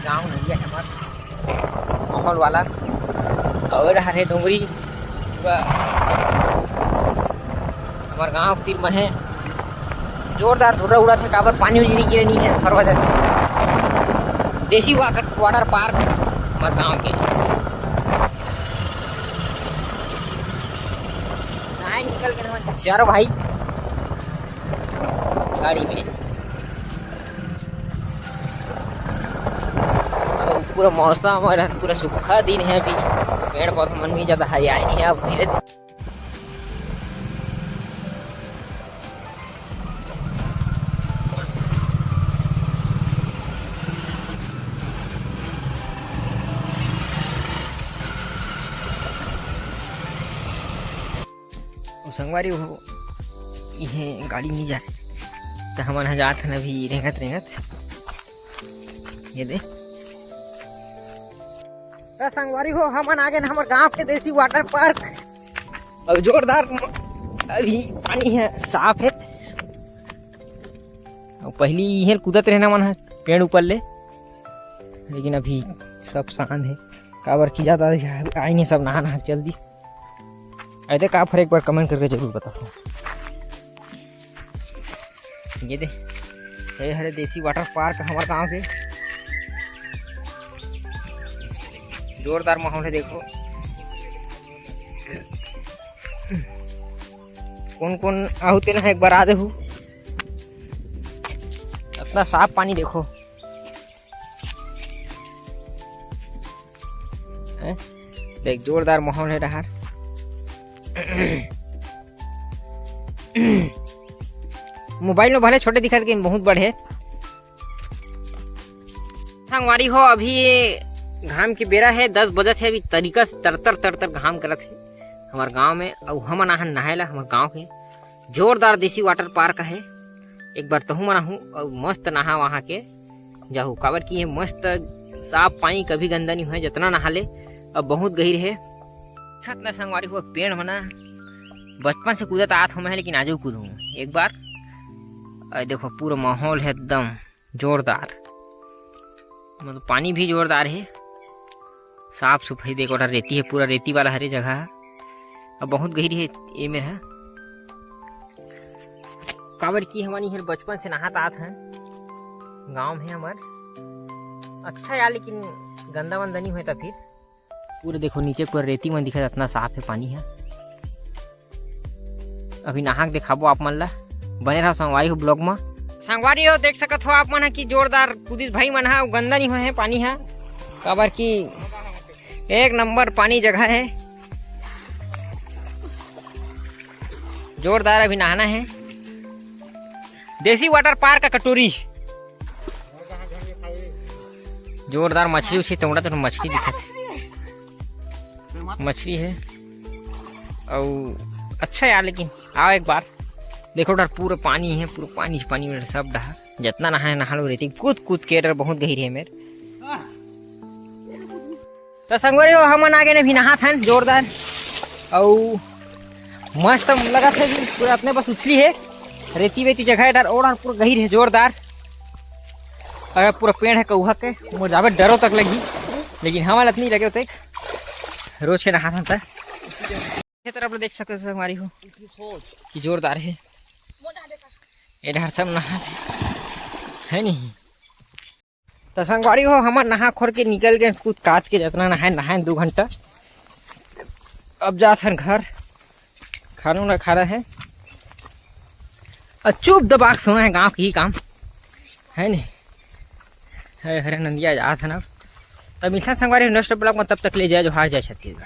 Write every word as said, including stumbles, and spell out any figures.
गाँव नदिया है हमार, माहौल वाला। अउ ए डहर हे डोंगरी, पूरा हमार गाँव के तीर में है। जोरदार धुर्रा उड़त हे, काबर पानी उनी गिरे नहीं है, हर वजह से। देसी वाटर, वाटर पार्क हमार गाँव के। आए निकल के ना चारों भाई गाड़ी में। अउ पूरा मौसम और पूरा सूखा दिन है अभी, पेड़ पौधा मन भी ज्यादा हरियाली नहीं है। अब धीरे धीरे ओ संगवारी हो, इहे गाड़ी नहीं जाए, तो हमन ह जात हन अभी रेंगत रेंगत। ये दे, तो संगवारी हो, हमन आ गए हमर गांव के देसी वाटर पार्क। अउ जोरदार म-, अभी पानी है, साफ है। अउ पहली इहे कूदत रहना मन है पेड़ ऊपर ले, लेकिन अभी सब शांत है, काबर कि ज्यादा आई नहीं, सब नहा नहा के चल दी। ऐसे का फर्क पड़, कमेंट करके जरूर बताओ। ये दे, ये हरे देसी वाटर पार्क हमारे गांव के। जोरदार माहौल है, देखो। कौन कौन आहू तेन ह एक बार आ जाहू। इतना साफ पानी देखो। हैं? देख, जोरदार माहौल है डहार। मोबाइल में भले छोटे दिखत, लेकिन बहुत बड़े। संगवारी हो, अभी ये घाम की बेरा है, दस बजत है, अभी तरीका से तरतर तरतर घाम करत है हमार गांव में। अउ हमन आहन नहाए ला हमार गांव के। जोरदार देसी वाटर पार्क है, एक बार तहू मन आहू अउ मस्त नहा वहाँ के जाहू, काबर कि ये मस्त साफ पानी, कभी गंदा नहीं हुए, जितना नहा ले। अब बहुत गहिर है। खतना संगवारी हो, पेड़ होना बचपन से कूदत आत हूँ मैं, लेकिन आजो कूदूँ एक बार। अरे देखो, पूरा माहौल है एकदम जोरदार, मतलब पानी भी जोरदार है, साफ सफाई देखो, ओटा रेती है, पूरा रेती वाला हरे जगह है। अब बहुत गहिरी है ये मेर है, काबर कि हमन इहर बचपन से नहात आत हैं, गाँव में हमर अच्छा यार, लेकिन गंदा वंदा नहीं होता फिर। पूरा देखो नीचे पूरा रेती मन दिखत, इतना साफ है पानी है। अभी नहा के दिखाबो आप मन ला, बने रहो संगवारी हो ब्लॉग में। संगवारी हो, देख सकत हो आप मन ह कि जोरदार कुदिस भाई मन ह, गंदा नहीं होए है पानी ह, काबर कि एक नंबर पानी जगह है, जोरदार अभी नहाना है। देसी वाटर पार्क का कटोरी, जोरदार मछली उछली, तोड़ा तो मछली दिखत है, मछली है अउ अच्छा यार, लेकिन आओ एक बार देखो डर, पूरा पानी है, पूरा पानी, पानी में सब डहा, जितना नहाए नहा लो रेती कूद कूद के डर, बहुत गहिर है मेर। तो संगवारी हो, हमन आगे ने भी नहात हन जोरदार, अउ मस्त लगत है जी, पूरा अपने बस उछली है, रेती वेती जगह है डर, और पूरा गहिर है जोरदार। अगर पूरा पेड़ है कौहा के, मोर जाबे डरो तक लगी, लेकिन हमन अतनी लगे होते रोज के नहात हन त। ये तरफ देख सकते हो संगवारी हो कि जोरदार है, ये डहर सब नहा है नहीं। तो संगवारी हो, हमन नहा खोर के निकल गए, कूद काद के जितना नहाए नहाए दो घंटा। अब जात हन घर, खाना उना खाना है। और चुप दबा के सोना है, गाँव के ही काम है नहीं। हरे हरे नंदिया जात है ना। तब मिलता संगवारी नेक्स्ट ब्लॉग में, तब तक ले जय जोहार, जय छत्तीसगढ़।